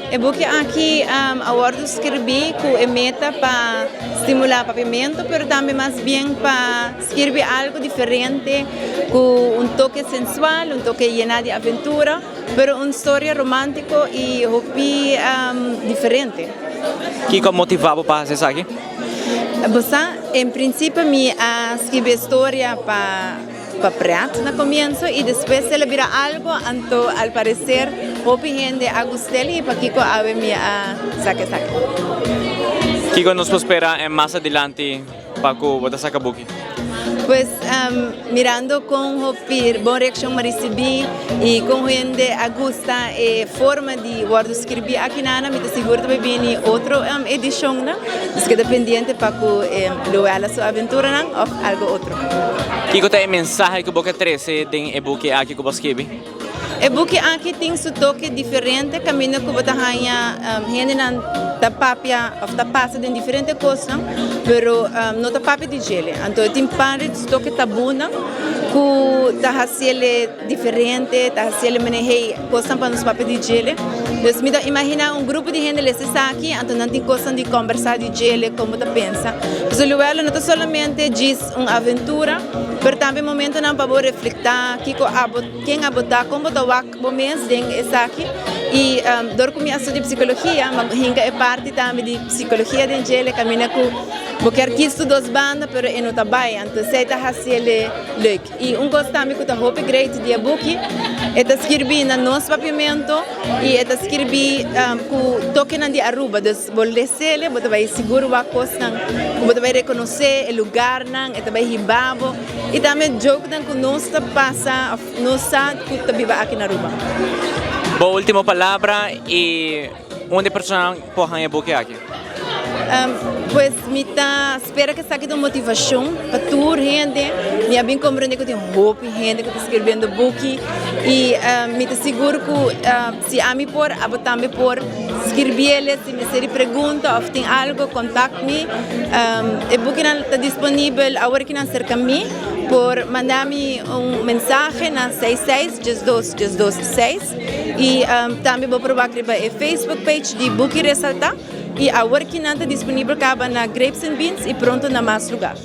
E buki aki a wordo skirbi cu e meta pa stimula papiamento, pero tambe mas bien pa skirbi algo diferente cu un toke sensual, un toke yena di aventura, pero un storia romantico y hopi diferente. Kico a motiva bo pa haci esaki? Bo sa, en principio mi a skirbi e storia pa pret na comienzo y despues el a bira algo, anto al parecer hopi hende a gust'el y pakico awe mi a saca esaki. Kico nos por spera mas adilanti pa cu bo ta saca buki? Pues mirando con hopi bon reaccion mi a ricibi y con hende a gusta e forma di wordo scribi aki nana, mi ta sigur ta bay bini otro edicionnan. Nos keda pendiente pa cu Luella su aventuranan of algo otro. Kico ta e mensahe cu bo ke trece den e buki aki cu bo a scribi? E buki aki tin su toke diferente caminda cu bo ta haña hendenan ta papia of ta pasa den diferente cosnan pero no ta papia di djele. Anto e tin par di toke tabunan cu ta haciele diferente, ta haciele mene hey cosnan pa nos papia di djele. Dus mi ta imagina un grupo di hende lesa esaki anto nan tin cosnan di combersa di djele con bo ta pensa. Pasobra Luella no ta solamente djis un aventura pero tambe momentonan pa bo reflecta kico abo. Ken a bo ta? Kon bo ta wak bo mes den esaki? I dor ku mi a studia psikologia, mi a hinka e parti tambe di psikologia den djele kaminda ku bo kier kis tur dos banda pero e no ta bai. Anto esei ta hasi el leuk. I un kos tambe ku ta hopi great di e buki, e ta skirbi na nos papiamento i e ta skirbi ku tokenan di Aruba. Dus bo les'el bo ta bai sigur wak kosnan ku bo ta bai rekonosé e lugarnan, e ta bai hiba bo. I tambe jokenan ku nos ta pasa of nos sa ku ta biba aki na Aruba. Bo ultimo palabra i unda e personanan por haña e buki aki? Pues mi ta spera ku esaki ta un motivashon pa tur hende. Mi a bin komprende ku tin hopi hende ku ta skirbiendo buki i mi ta sigur ku si ami por, abo tambe por skirbiele. Si mester di pregunta of tin algo, contact mi. E bukinan ta disponibel awor kinan cerca mi. Por manda mi un mensahe na 66 12 12 6 y tambe bo por wak riba e Facebook page di Buki Resalta y awor kinan ta disponibel caba na Grapes and Beans y pronto na mas lugar.